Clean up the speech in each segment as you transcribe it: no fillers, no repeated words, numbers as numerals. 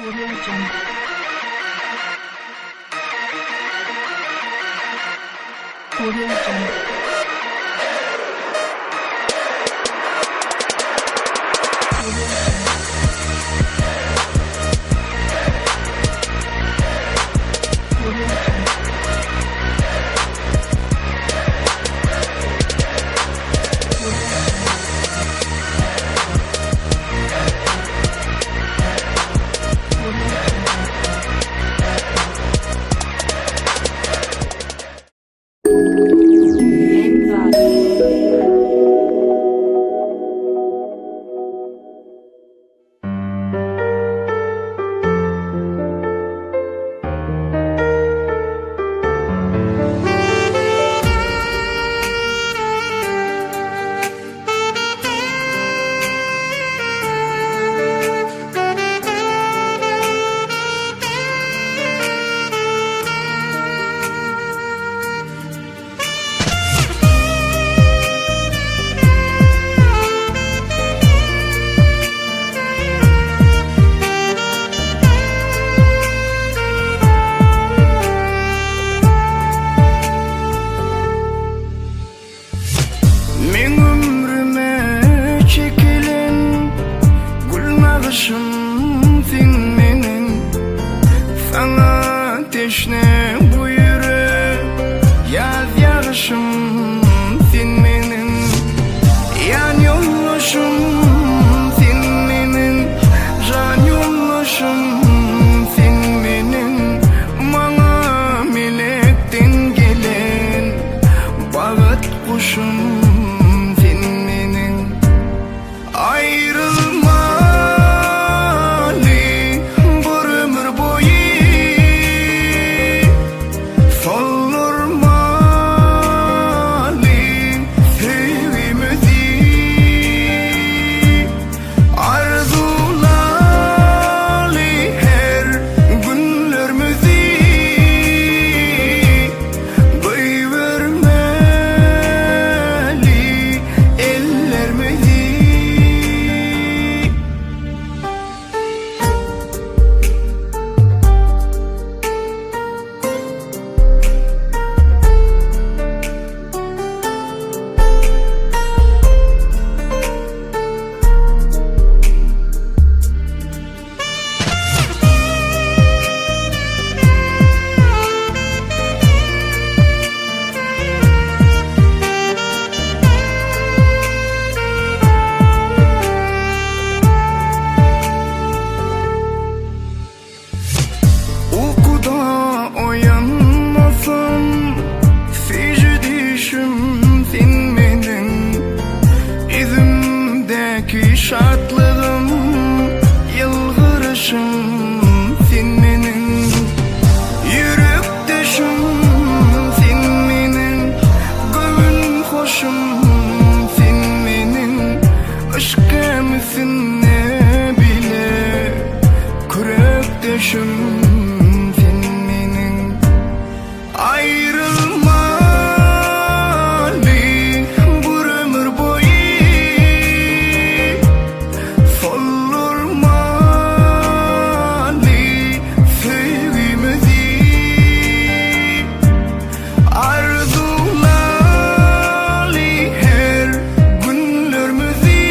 Audio Jungle. Audio Jungle. Audio Jungle. Audio Jungle. Audio Jungle. Audio Jungle. Meň ömrüme çekilen gül nagyşym sen meniň Saňa teşne bu ýürek ýaz ýagyşym sen meniň Ýan ýoldaşym sen meniň Jan ýoldaşym sen meniň Maňa melekden gelen Bagyt guşum sen meniň Aýrylmaly bir ömür boýy Soldurmaly söýgimizi Arzuwlaly her günlerimizi Goýbermeli ellerimizi. Ukuda oýanmasam Süýji düýşüm sen meniň Ýüzümdäki şatlygym Ýylgyryşym sen meniň Ýürekdeşim sen meniň Göwün hoşum sen meniň Yşk gämisinde bile Kürekdeşim sen meniň Aýrylmaly bir ömür boýy Soldurmaly söýgimizi Arzuwlaly her günlerimizi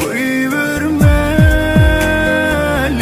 Goýbermeli.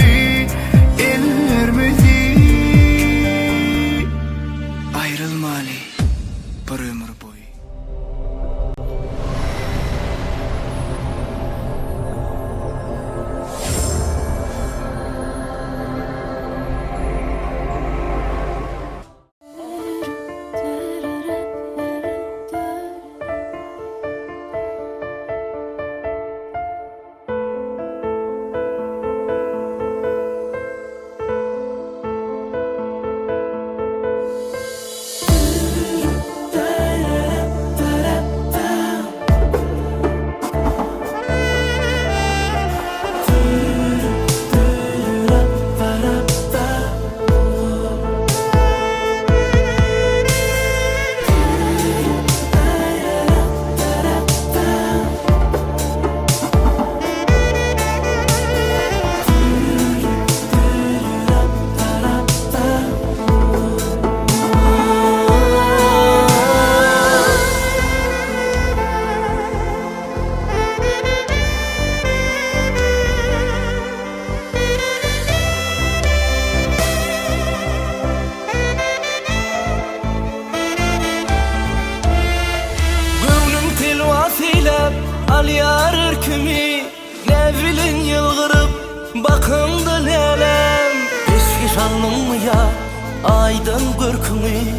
gözleriňi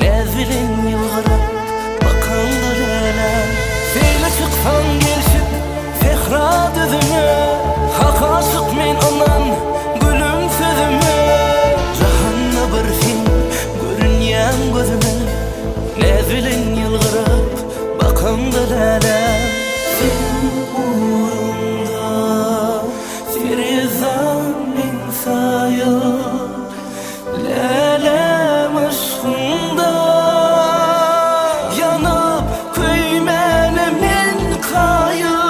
Näz bilen ýylgyryp bakaňda läläm. Seýle çyksaň gelşip sähra düzüne, Hak aşyk men ynan gülüm sözüme. Jahanda bir sen görünýäň gözüme, Näz bilen ýylgyryp bakaňda läläm. Seň ugruňda serezan men saýyp, Läläm yşkyňda ýanyp köýmäne men kaýyl.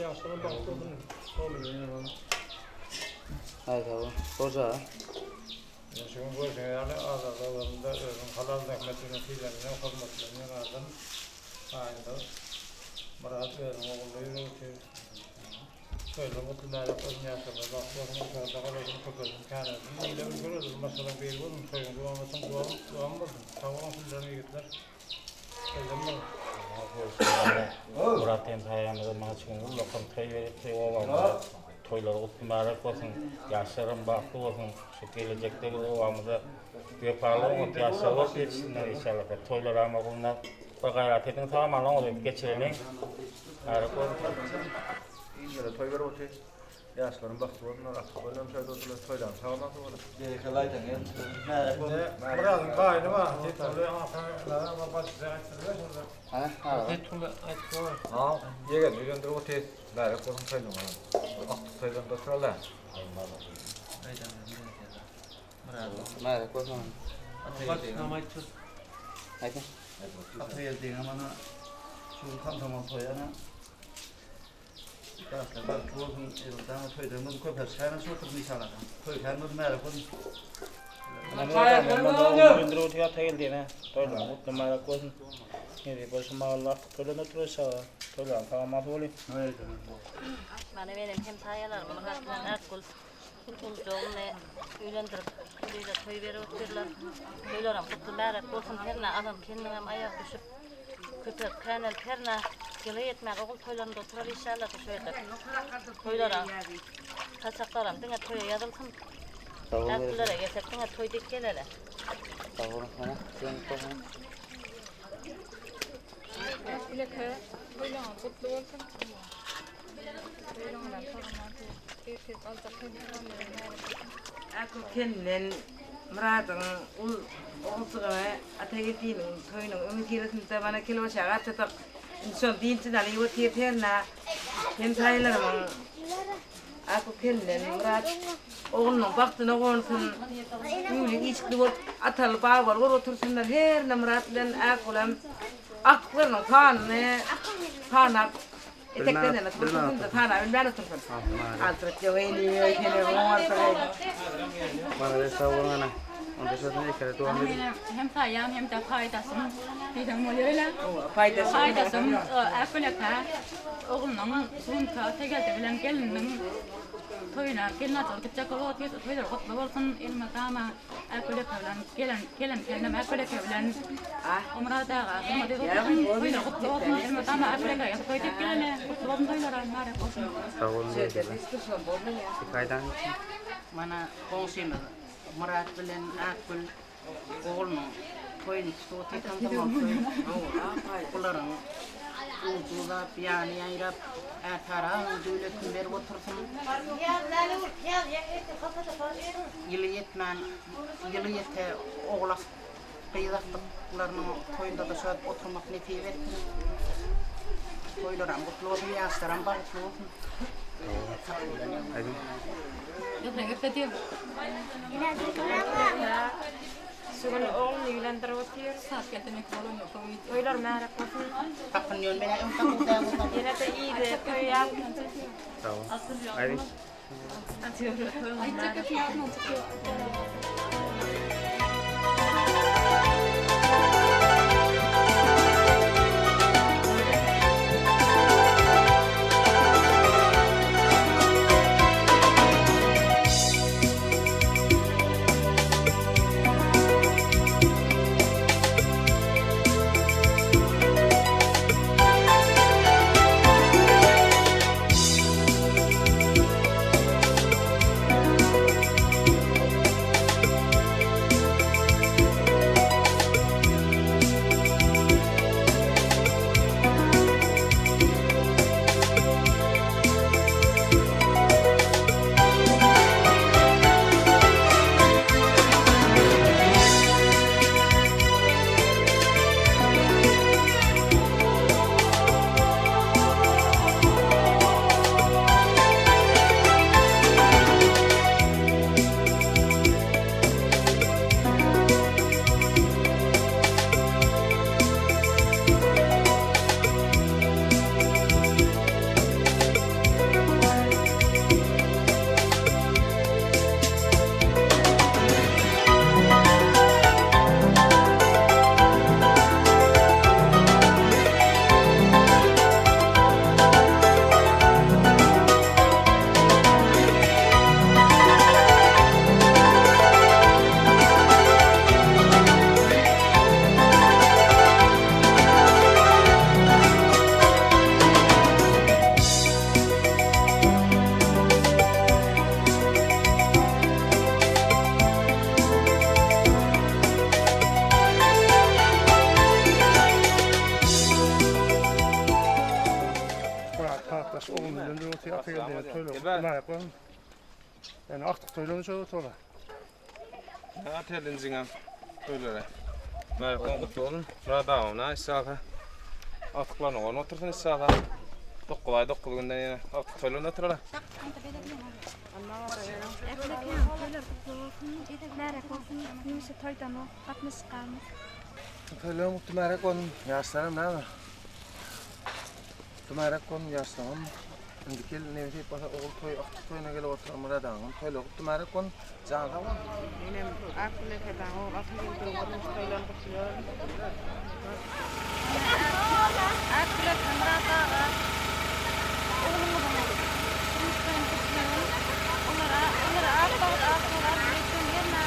Ýaşlaryň bagtly bolsun. Aý sag bol. Goja. Men şu gün görşüňiz ýaly azarda özüniň halal zähmeti bilen sylanýan, hormatlanýan adam. Aýynda Myrat özüniň ogully ýüregi üçin toýlar gutly mübärek bolsun, ýaşlarymyz bagtly bolsun, ojagyňda galasyn, köpelsin, känelsin. Ile ülker özüň maşgalaň biri bolsun, toýuň dowam etsin, dowam bolsun. Sag boluň sizlerem ýigitler. Toýdan boluň. Myrat hemsaýamyza maňa şu gün ullakan toý beripdi obamyza. Toýlary gutly mübärek bolsun. Ýaşlaram bagtly bolsun. Şu gelejekde biz obamyza wepaly oňat ýaşlar bolup ýetişsinler inşallah. Toýlaram ogluna bir gaýrat ediň sag-aman oňat edip geçireliň. Mübärek bolsun. Ilere toý berip otyr. Ýaşlaryň bagtly bolsunlar, aklyk bolýan toýda oturlar, toýlaryň sag-aman bolsun. Berekella aýdan gel. Mübärek bolsun. Myradyň gaýyny bar. Tituly aňyrsyna bir bajysy aýtdyrdy şonda. Hä, aga. Tituly aýtdy. Ha, ýegen öýlendirip otyr. Mübärek bolsun toýlaryňyz. Aklyk toýlarynda oturaly. Mübärek bolsun. Bajysynam aýtdyr. Aýdyň. Atageldiňe mana şu gün komsomol toýy ana. Ýaşlar bagtly bolsun, elmydama toýlarymyz köpelsin, häzir şu oturyp nişanlasaň. Toý hemmemiz märäk bolsun. Atageldiňe toýlaryň gutly mübärek bolsun. Nesip bolsa mahaly artyk toýlarda oturarys aga. Toýlaryň sag-aman bolsun. Mana menem hemsaýalarym Myrat bilen Akgül Guljagyny öýlendirip, öýle toý berip otyrlar. Toýlaram gutly mübärek bolsun. Hernä alan gelniňem aýagy düşüp, köpelip känelip hernä ýyly ýetmän ogul toýlarynda oturar inşallah şu ýerde. Toýlara saçaklaram diňe toýa ýazylsyn. Sag boluň. Akgüllere gelsek diňe toý diýip geleli. Sag boluň. Mana, siziň bolsun. Bileke toýlaryňyz gutly bolsun. Toýlaryňyzam sag-aman ertir aljak hemmäňize mälik bolsun. Akgül kelinden Myradyň ul oguljygyny Atageldiniň toýunyň öňüsyrasynda bana kelbaşa gatladyk. Indi şony dynjyny alyp otyrys hernä. Hemsaýalarymyň Akgül kelinden Myrat oglunyň bagtyna gonsun. Öýli işikli bolup ataly babaly bolup otursynlar. Hernä Myrat bilen Akgülem agtyklarynyň sanyny sanap Etekden ene otursyn da sana bilmän otursyn. Altyryp ýok eýni seni oňardyr. Malades sag boluň ana. Onda sözüni ekele dowam edin. Hem saýýan hem de paýdaşym diýseň bolýar öyle. Paýdaşym. Paýdaşym Äpeleke oglunyň Sunka Tegeldi bilen gelininiň toýuna gelnalyjyga gitjek bolup otyr. Toýlary gutly bolsun elmydama. Äpeleke bilen gelen gelen gelnim Äpeleke bilen Omrad aga hyzmat edip otursyn. Toýlary gutly bolsun elmydama Äpeleke ýazyp toý diýip geleli. Gutly bolsun toýlary mübärek bolsun. Sag boluň berekella. Gaýdan gitsin. Mana goňşymyz Myrat bilen Akgül oglunyň toýuny tutup otyr komsomol toýy. Bularyň ujy uzap, ýany ýaýrap, Ärtaragyň döwletini berip otursyn. Ýyly ýetmän, ýyly ýete ogul gyz agtyklarynyň toýunda-da şödüp oturmak nesip etsin. Toýlaram gutly bolsun, ýaşlaram bagtly bolsun. Şu gün ogluny öýlendirip otyr. Toýlar märäk bolsun. Ýene-de ýyly toý ýaly. Sag bol. Aýdyň. Kakdaş ogluny öýlendirip otyr, Atageldiniň toýlary gutly märäk bolsun. Ýani agtyk toýlaryny şöyle oturlar. Atageldiniň toýlary. Märäk bolsun, gutly bolsun. Myrat agam inşallah. Agtyklaryny gorun otursyn inşallah. 9 aý 9 günden ýene agtyk toýlaryny oturarlar. Toýlaryň gutly märäk bolsun. Ýaşlaram näme? Gutly märäk bolsun ýaşlaram. Indiki ýyl nesip bolsa ogul toýy, agtyk toýuna gelip oturan Myrat agaň toýlary gutly märäk bolsun. Jany sag bolsun. Menem Akgül ekedan ogul Atageldi durmuş toýlaryny gutlaýaryn. Akgül eke Myrat aga ogluňyzyň durmuş toýuny gutlaýan. Olara olara ak bagt ak ýol arzuw etýän hernä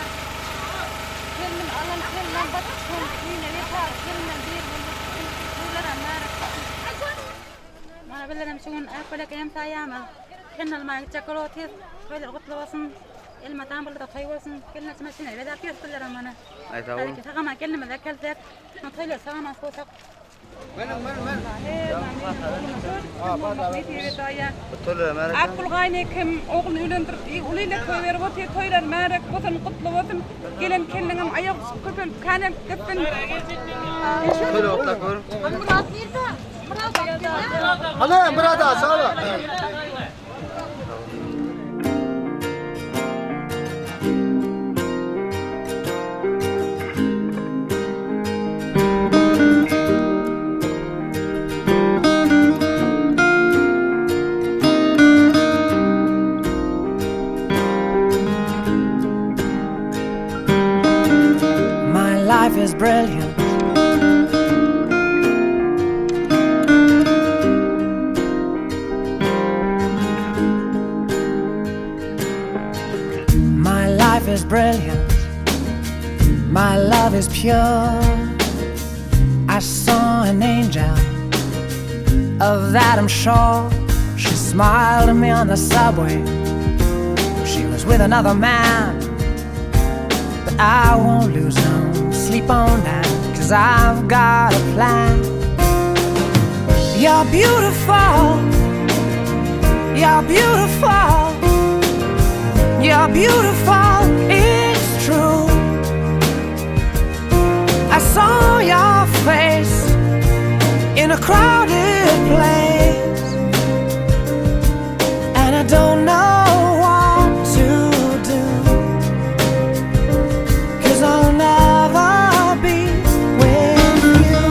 gelin alan gelinem batyp şol düýne wepaly gelinden bir bolup toýlaram märäk bolsun. Mana bizlerem şu gün Akgül eke hem saýýamyz. Gelin almaga gitjek bolup otyrys. Toýlar gutly bolsun. Elmydam birlikde toý bolsun. Gelneje şeýle bezäp ýörüs bizlerem mana. Aý sag boluň. Häzirki sag-aman gelnimize gelsek, toýlar sag-aman bolsak. Akgül gaýynekem ogluny öýlendirip uly ile toý berip otyr toýlar märek bolsun gutly bolsun gelen kelniňem aýak üstü köpelip känelip gitsin. Myrat nirde? Myrat Hany Myrat aga sag bol. My life is brilliant. My life is brilliant. My love is pure. I saw an angel. Of that I'm sure. She smiled at me on the subway. She was with another man. But I won't lose no sleep on that. Cause I've got a plan. You're beautiful. You're beautiful. You're beautiful. It's true. I saw your face in a crowded place, and I don't know what to do. Cause I'll never be with you.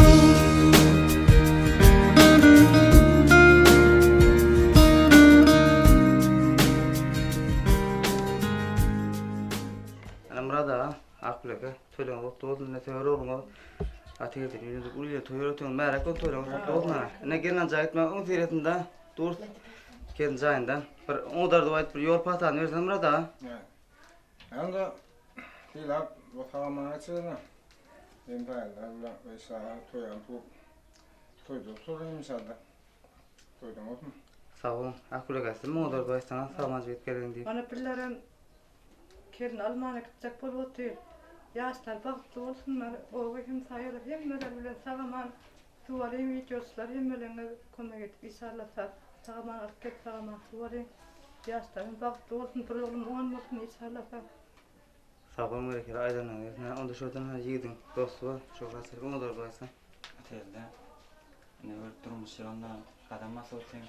Ana Myrat aga, Akgül eke, toýlaryňyz gutly bolsun. Ine söwer ogluňyz Atageldini öýlendirip uly ile toý berip otyň. Märäk bolsun toýlaryňyz gutly bolsun ana. Ine gelin jaý etmäge öň syratynda dur. Gelin jaýynda bir oňa aýdyp bir ýol patany berseň Myrat aga. Ýa. Sylap, bu sagamana geçirene. Hem saýyllar bilen beşaga toýan tu. Toýda oturyn inşallah. Toýdan olsun. Sag boluň. Akgül eke, siz muňa dardy aýtsaňyz sag jigit geleň diýip. Mana birlerem kelin almana gitjek bolup otyr. Ýaşlar bagtly bolsunlar. Oba hemsaýalar hemmeler bilen sag-aman suw alyň wideoçylar hemmeleriňiz kömek edip inşallah sag-aman alyp gelip sag-aman suw alyň. Ýaşlarym bagtly bolsun bir oglum oňan bolsun inşallah. Sag boluň berekella aýdanyňyz ýesine onda şodan ha ýigidiň dosty bar şo gaçyryp oňa dardy aýtsaň. Otelde ine bir durmuş ýoluna gadam basyp otyň.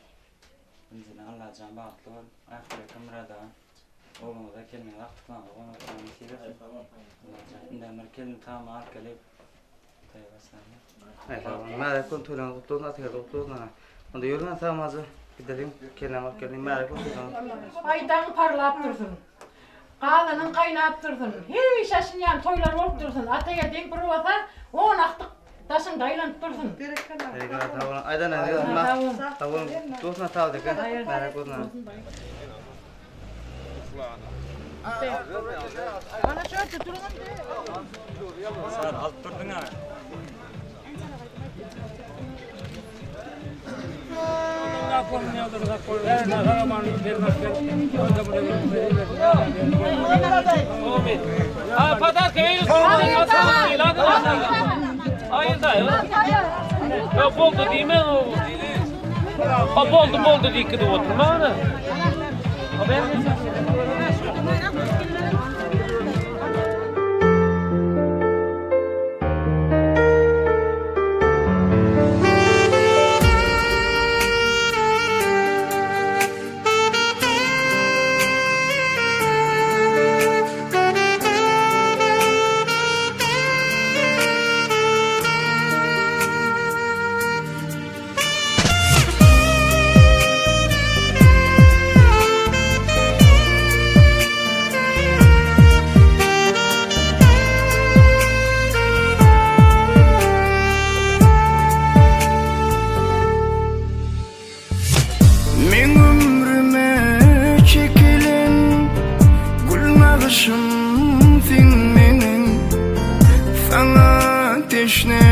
Birinjiden Allajan bagtly bol. Aýakbereke Myrat aga. Ogluňyza keliniňize agtyklaryňyza goňur bolmagy nesip etsin. Allajan indem bir kelin tama alyp gelip toýa başlaýyn. Aý sag boluň. Märäk bolsun toýlaryňyz gutly bolsun Atageldi gutly bolsun ana. Onda ýörüň sagmaja gideliň kelinem alyp geleliň märäk bolsun toýlaryňyz. Aýdaň parlap dursun. Gazanyň gaýnap dursun. Hemişe şunýan toýlar bolup dursun. Atageldiň bir bolsa on agtyk daşyňda aýlanyp dursun. Berekella sag boluň. Aýdan sag boluň. Dostuna saglyk eken. Märäk bolsun ana. Mana şu ýerde duruň indi. Sar alyp durduň ha. Ha boldy boldy diýip gidip oturma ana. Ha ben Meň ömrüme çekilen gül nagyşym sen meniň Saňa teşne.